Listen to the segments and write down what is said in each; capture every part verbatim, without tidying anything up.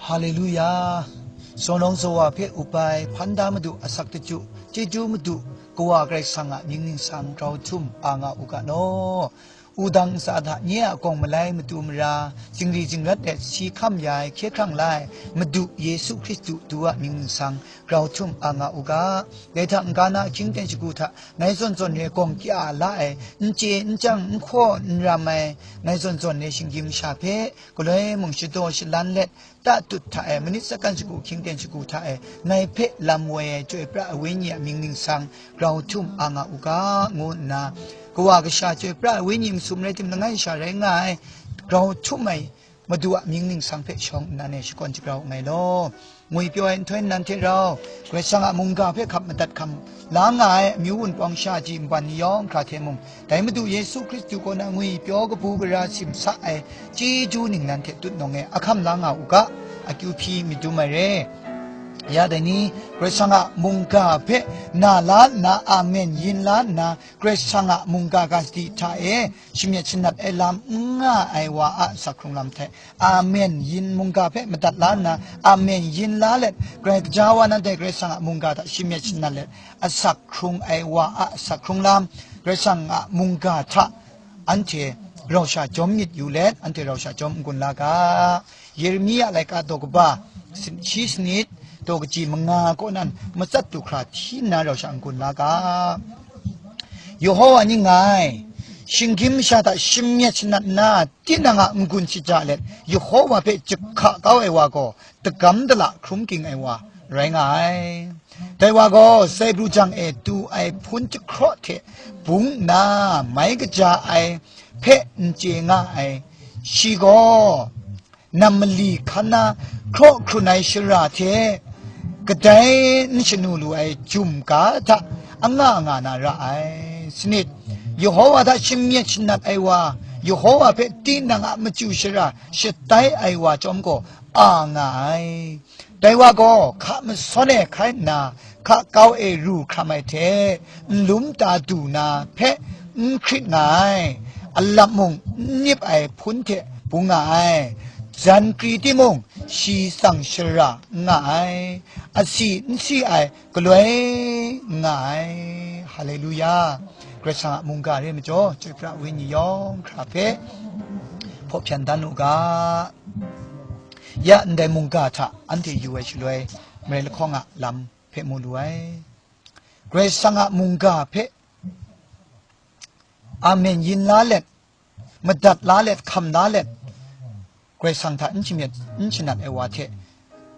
Haleluya! Sawnawng sawa hpe up ai, hpan da Madu asak daju, chyeju Madu, Kawa Karai Kasang a mying ningsang grau htum a nga u ga law. Wudang ntsa hta nye a gawng malai matu mara, zingri zingrat let si hkam ya ai, hkye hkrang la ai, Madu Yesu Hkristu du a mying ningsang grau htum a nga u ga. Dai hta n-ga na ahkying ten shagu hta, ngai zawn zawn re gawng kya la ai, n chye, n chyang, n hkaw, n ram ai, ngai zawn zawn re shinggyim masha hpe, galoi mung shadaw shalan let, tatut hta e, manit sakan shagu hkying ten shagu hta e, ngai hpe lam woi ai Chyoi pra ai Wenyi a mying ningsang grau htum a nga u ga, ngu nna, Kawa Kasha Chyoi pra ai Wenyi masum rai tim, langai sha rai nga ai, grau htum ai Madu a mying ningsang hpe shawng nnan e shakawn shagrau nngai law. Ngwi pyaw ai nhtoi nan hte rau, Karai Kasang a mungga hpe hkap madat hkam la nga ai amyu wunpawng sha ji nban ni yawng hkra hte mung, dai Madu Yesu Hkristu kaw na ngwi pyaw kabu gara simsa ai chyeju ningnan hte tutnawng e ahkam la nga u ga, akyu hpyi myit dum ai re. Ya dai ni, Karai Kasang a mungga hpe na la nna, amen yin la nna, Karai Kasang a mungga ga sadi hta e shamyet shanat ai lam n nga ai wa a asak hkrung lam hte, amen yin mungga hpe madat la nna, amen yin la let, Karai kaja wa nanhte Karai Kasang a mungga hta shamyet shanat let, asak hkrung ai wa a asak hkrung lam, Karai Kasang a mungga hta anhte rau sha jawm myit yu let, anhte rau sha jawm n-gun la ga. Yeremia laika daw kaba, shi sanit, daw kaji manga kaw nan matsat du hkra hti nna rau sha n-gun la ga. Yehowa ni nga ai, shinggyim masha hta shamyet shanat nna, tinang a n-gun shaja let, Yehowa hpe jahka kau ai wa gaw, dagam dala hkrum ging ai wa rai nga ai. Dai wa gaw, sai brujang e tu ai hpun jahkraw hte bung nna, mai kaja ai hpe n chye nga ai. Shi gaw, nam mali hkan na hkraw hkrun ai shara hte kadai n shanu lu ai jum ga hta anga nga na ra ai. Sanit, Yehowa hta shamyet shanat ai wa, Yehowa hpe tinang a machyu shara shatai ai wa chyawm gaw a nga ai. Dai wa gaw hka masawn e hkai nna, hka kau e ru hkram ai hte, nlum ta du na hpe n hkrit nga ai, alap mung n nip ai hpun hte bung nga ai, jan kri timung shi tsang shara n nga ai, asi n si ai galoi n nga ai. Haleluya! Karai Kasang a mungga re majaw, Chyoi pra Wenyi yawng hkra hpe hpaw hpyan dan u ga. Ya ndai mungga hta anhte yu ai shaloi, marai lahkawng a lam hpe mu lu ai. Karai Kasang a mungga hpe amen yin la let, madat la let, hkam la let, Karai Kasang hta n shamyet, n shanat ai wa hte,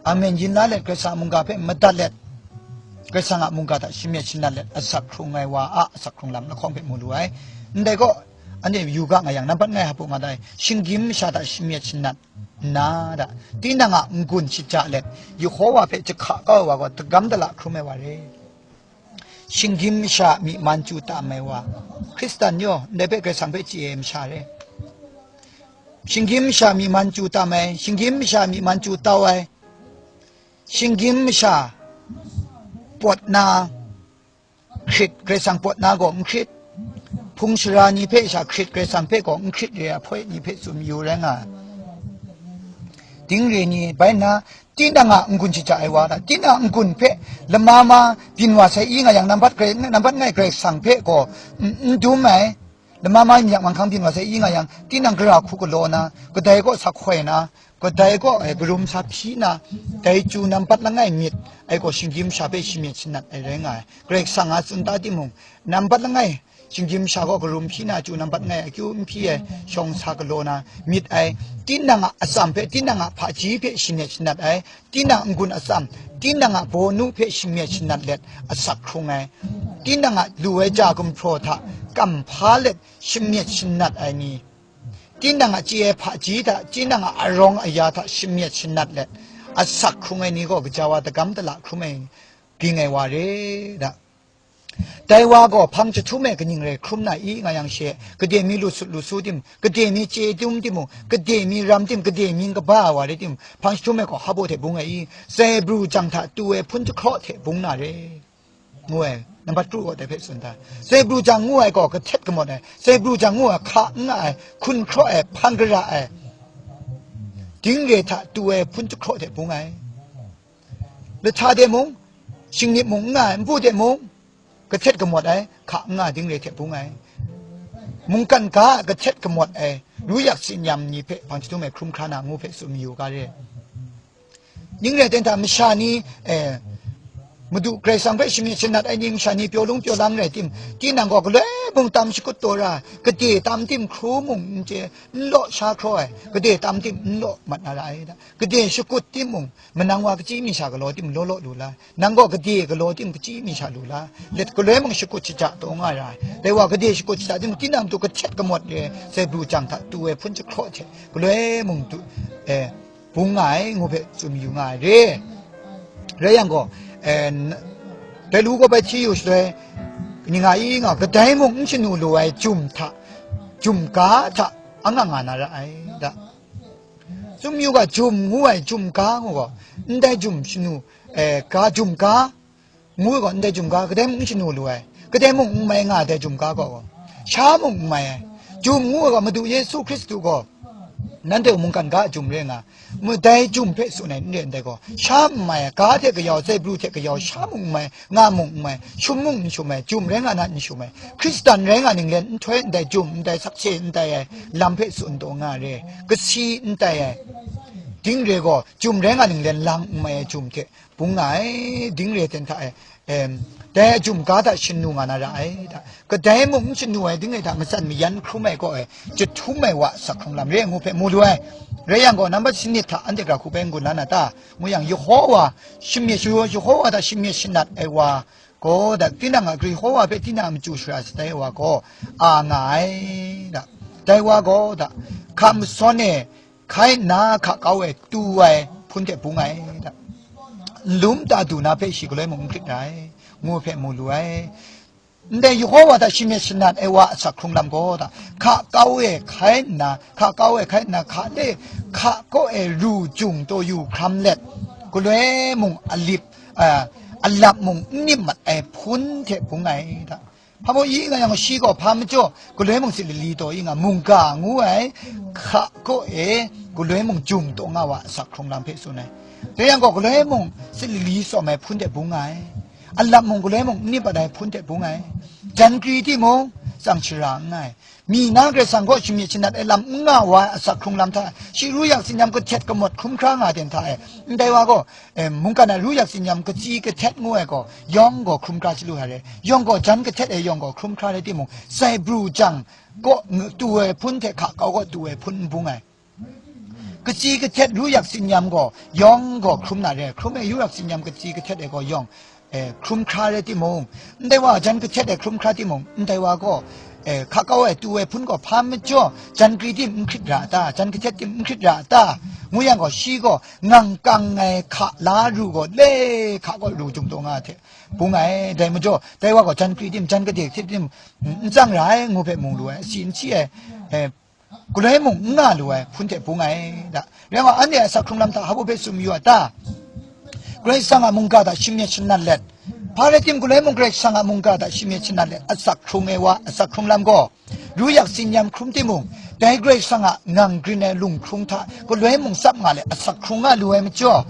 amen yin la let, Karai Kasang a mungga hpe madat let, Karai Kasang a mungga hta shamyet shanat let, asak hkrung ai wa a asak hkrung lam lahkawng hpe mu lu ai. Ndai gaw, anhte yu ga nga yang, nampat langai hpa nga dai, shinggyim masha hta shamyet shanat nna, da, tinang a n-gun shaja let, Yehowa hpe jahka kau ai wa gaw, dagam dala hkrum ai wa re. Shinggyim masha myi man chyu tam ai wa, Hkristan yaw, ndai hpe Karai Kasang hpe chye ai masha re. Shinggyim masha myi man chyu tam ai, shinggyim masha myi man chyu tau ai, shinggyim masha pawt na hkrit, Karai Kasang pawt na gaw n hkrit, hpung shara ni hpe sha hkrit, Karai Kasang hpe gaw n hkrit re ai hpoi ni hpe tsun yu rai nga ai. Ding re ni bai nna, tinang a n-gun shaja ai wa hta, tinang a n-gun hpe lama ma byin wa sai i nga yang, nampat Karai, nampat langai Karai Kasang hpe gaw n, n dum ai, lama ma myak manghkang byin wa sai i nga yang, tinang gara hku galaw na, kadai kaw sa hkoi na, kadai kaw, e, karum sa hpyi na, dai chyu nampat langai myit ai gaw shinggyim masha hpe shamyet shanat ai rai nga ai. Karai Kasang a tsun ta timung, nampat langai shinggyim masha gaw karum hpyi na chyu nampat langai akyu n hpyi ai, shawng sa galaw na myit ai, tinang a atsam hpe, tinang a hpaji hpe shamyet shanat ai, tinang n-gun atsam, tinang a bawnu hpe shamyet shanat let asak hkrung ai, tinang a lu ai ja gumhpraw hta kam hpa let shamyet shanat ai ni, tinang a chye ai hpaji hta, tinang a arawng aya hta shamyet shanat let, asak hkrung ai ni gaw gaja wa dagam dala hkrum ai, ging ai wa re da. Dai wa gaw hpang jahtum e kaning rai hkrum na i nga yang she, kade mi lu sut lu su tim, kade mi chye dum timung, kade mi ram tim, kade mi n kaba ai wa rai tim, hpang jahtum e gaw hpabaw hte bung ai i, sai bru jang hta tu ai hpun jahkraw hte bung na re. Ngu ai, nampat kru gaw dai hpe tsun da. Sai bru jang ngu ai gaw kahtet kamawt ai, sai bru jang ngu ai hka n nga ai, hkun hkraw ai, hpang gara ai, dingre hta tu ai hpun jahkraw hte bung ai. Lahta de mung, shingnip mung n nga ai, npu de mung, kahtet kamawt ai, hka n nga dingre hte bung ai. Mungkan ga a kahtet kamawt ai, ru yak tsin yam ni hpe hpang jahtum ai hkrum hkra na ngu hpe tsun mayu ga re. Ning rai ten hta masha ni, eh, Madu Karai Kasang hpe shamyit shanat ai ni masha ni pyaw lung pyaw lang rai tim, tinang gaw galoi mung tam shakut taw ra, gade tam tim hkru mung n chye, n law sha hkraw ai, gade tam tim n law mat na ra ai da. Gade shakut timung, manang wa kachyi mi sha galaw tim law law lu la, nang gaw gade galaw tim kachyi mi sha lu la, let galoi mung shakut shaja taw nga ra ai. Dai wa gade shakut shaja tim tinang tu kahtet kamawt re, sai bru jang hta tu ai hpun jahkraw hte, galoi mung tu, eh, bung nga ai, ngu hpe tsun yu nga ai re. Rai yang gaw, eh, n-, dai lu gaw bai hti yu shaloi, ni nga i nga, kadai mung n shanu lu ai jum hta, jum ga hta, anga nga na ra ai, da. Tsun yu ga, jum ngu ai, jum ga ngu gaw, ndai jum shanu, eh, ga, jum ga, ngu gaw ndai jum ga kadai mung n shanu lu ai, kadai mung n mai nga ai dai jum ga gaw, sha mung n mai ai. Jum ngu ai gaw Madu Yesu Hkristu gaw, nanhte mungkan ga a jum re nga, mu dai jum hpe tsun ai n re ndai gaw, sha n mai ai, ga hte kayau, zaibru hte kayau, sha mung n mai, nga mung n mai, shum mung n shum ai, jum rai nga na n shum ai, Hkristan rai nga ninglen nhtoi ndai jum, ndai sakse, ndai ai lam hpe tsun taw nga re, kasi ndai ai, dingre gaw, jum rai nga ninglen lang n mai ai jum hte, bung nga ai, dingre ten hta e, em, dai a jum ga hta shanu nga na ra ai, da. Kadai mung n shanu ai, dingre hta matsan mayan hkrum ai kaw e, jahtum ai wa asak hkrung lam re ai ngu hpe mu lu ai. Rai yang gaw, nambat sanit hta anhte gara hku bai n-gun la na ta? Ngu yang, Yehowa, shimyet shu, Yehowa hta shimyet shanat ai wa gaw, da, tinang a Karai Yehowa hpe tinang a machyu shara shatai ai wa gaw, a nga ai, da. Dai wa gaw, da, hka masawn e, hkai nna hka kau e tu ai hpun hte bung ai, da. Nlum ta du na hpe shi galoi mung n hkrit ra ai, ngu hpe mu lu ai. Ndai Yehowa hta shimyet shanat ai wa asak hkrung lam gaw, da, hka kau e hkai nna, hka kau e hkai nna, hka le hka kaw e ru jung taw yu hkram let, galoi mung alip, a, alap mung n nim mat ai hpun hte bung ai, da. Hpa maw i nga yang, shi gaw hpa majaw galoi mung sit lali taw i nga, mungga ngu ai hka kaw e galoi mung jum taw nga wa asak hkrung lam hpe tsun ai. Dai yang gaw, galoi mung sit lali tsawm ai hpun hte bung nga ai, alap mung galoi mung n nim mat ai hpun hte bung ai, jan kri timung tsang shara n nga ai, mi na Karai Kasang kaw shimyit shanat ai lam n nga wa ai asak hkrung lam hta, shi ru yak tsin yam kahtet kamawt hkrum hkra nga ai ten hta e, ndai wa gaw, em, mungkan a ru yak tsin yam katsi kahtet ngu ai gaw, yawng gaw hkrum hkra chyalu ai re, yawng gaw jan kahtet ai yawng gaw hkrum hkra rai timung, sai bru jang kaw tu ai hpun hte hka kau kaw tu ai hpun n bung ai. Katsi kahtet ru yak tsin yam gaw, yawng gaw hkrum na re, hkrum ai ru yak tsin yam katsi kahtet ai gaw yawng, eh, hkrum hkra rai timung, ndai wa jan kahtet ai hkrum hkra timung, ndai wa gaw, eh, hka kau ai tu ai hpun gaw hpa majaw jan kri tim n hkrit ra ta, jan kahtet tim n hkrit ra ta, ngu yang gaw, shi gaw ngang kang ai hka la ru gaw le hka kaw ru jung taw nga hte bung ai. Dai majaw, dai wa gaw jan kri tim, jan kade hte tim, n tsang ra ai, ngu hpe mu lu ai, asi n si ai, eh, galoi mung n nga lu ai hpun hte bung ai, da. Rai nga, anhte a asak hkrung lam hta hpa hpe tsun mayu a ta? Karai Kasang a mungga hta shimyet shanat let, hpa rai tim, galoi mung Karai Kasang a mungga hta shimyet shanat let asak hkrung ai wa asak hkrung lam gaw, ru yak tsin yam hkrum timung, dai Karai Kasang a ngang grin ai lunghkrung hta galoi mung tsap nga let asak hkrung nga lu ai majaw,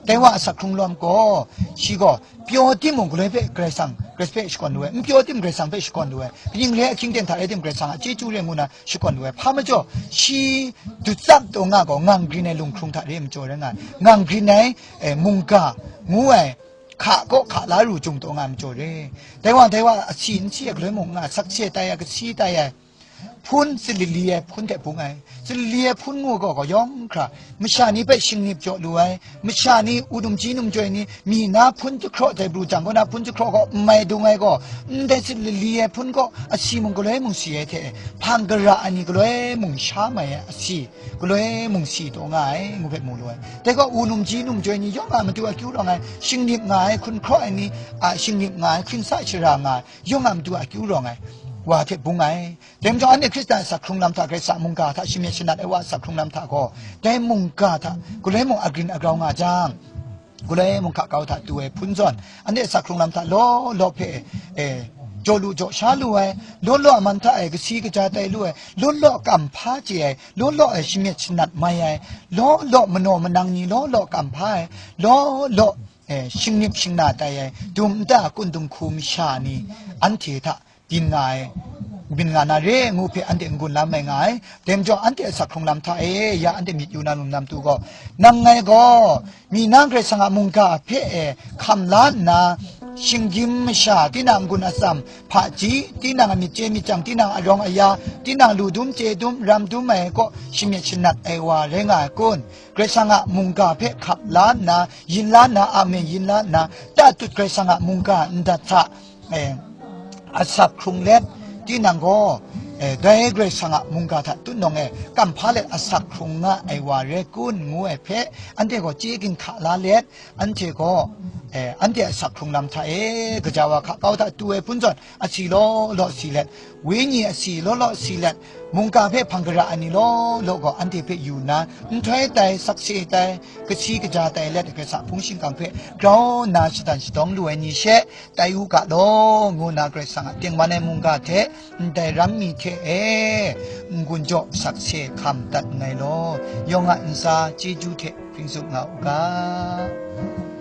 dai wa asak hkrung lam gaw, shi gaw pyaw timung, galoi hpe Karai Kasang, Karai hpe shakawn lu ai, n pyaw tim Karai Kasang hpe shakawn lu ai, kaning re ahkying ten hta rai tim Karai Kasang a chyeju re ngu na shakawn lu ai, hpa majaw, shi dutsap taw nga gaw, ngang grin ai lunghkrung hta re ai majaw rai nga ai, ngang grin ai, eh, mungga ngu ai hka kaw hka la ru jung taw nga ai majaw re. Dai wa, dai wa asi n si ai galoi mung n nga, sakse tai ai, kasi tai ai, hpun, sit lali ai hpun hte bung ai. Sit lali ai hpun ngu gaw, gaw yawng hkra, masha ni hpe shingnip jaw lu ai, masha ni u num ji num joi ni, mi na hpun jahkraw dai bru jang kaw na hpun jahkraw gaw n mai dung ai gaw, ndai sit lali ai hpun gaw asi mung galoi mung si ai hte, hpang gara ai ni galoi mung sha mai ai asi, galoi mung si taw nga ai, ngu hpe mu lu ai. Dai gaw u num ji num joi ni yawng a matu akyu rawng ai, shingnip nga ai, hkun hkraw ai ni a shingnip nga ai, hkrinsa shara nga ai, yawng a matu akyu rawng ai wa hte bung ai. Dai majaw, anhte Hkristan asak hkrung lam hta, Karai Kasang mungga hta shimyet shanat ai wa asak hkrung lam hta gaw, dai mungga hta galoi mung agrin agrau nga jang, galoi mung hka kau hta tu ai hpun zawn, anhte asak hkrung lam hta law law hpe, eh, jaw lu jaw sha lu ai, law law a man hta e kasi kaja tai lu ai, law law a kamhpa chye ai, law law e shamyet shanat mai ai, law law manaw manang ni law law kamhpa ai, law law, eh, shingnip shingna tai ai, dum nta kundung hku masha ni, anhte hta byin nga ai, byin nga na re ngu hpe anhte n-gun lam ai nga ai. Dai majaw anhte asak hkrung lam hta e ya anhte myit yu na lum lam tu gaw, nang ngai gaw, mi nang Karai Kasang a mungga hpe e hkam la nna, shinggyim masha, tinang n-gun atsam, hpaji, tinang a myit chye myit chyang, tinang a arawng aya, tinang lu dum chye dum, ram dum ai kaw shamyet shanat ai wa rai nga ai kun? Karai Kasang a mungga hpe hkap la nna, yin la nna, amen yin la nna, tatut Karai Kasang a mungga ndat hta, eh, asak hkrung let, tinang gaw, eh, dai Karai Kasang a mungga hta tutnawng e kamhpa let asak hkrung nga ai wa rai kun ngu ai hpe, anhte gaw chye ginhka la let, anhte gaw, eh, anhte asak hkrung lam hta e, gaja wa hka kau hta tu ai hpun zawn, asi law law si let, wenyi asi law law si let, mungga hpe hpang gara ai ni law law gaw anhte hpe yu nna, nhtoi tai, sakse tai, kasi kaja tai let, Karai Kasang hpung shingkang hpe grau nna shadan shadawng lu ai ni she, tai u ga law, ngu nna Karai Kasang a tengman ai mungga hte ndai ram mi hte e n-gun jaw sakse hkam dat nngai law, yawng a ntsa chyeju hte hpring tsup nga u ga.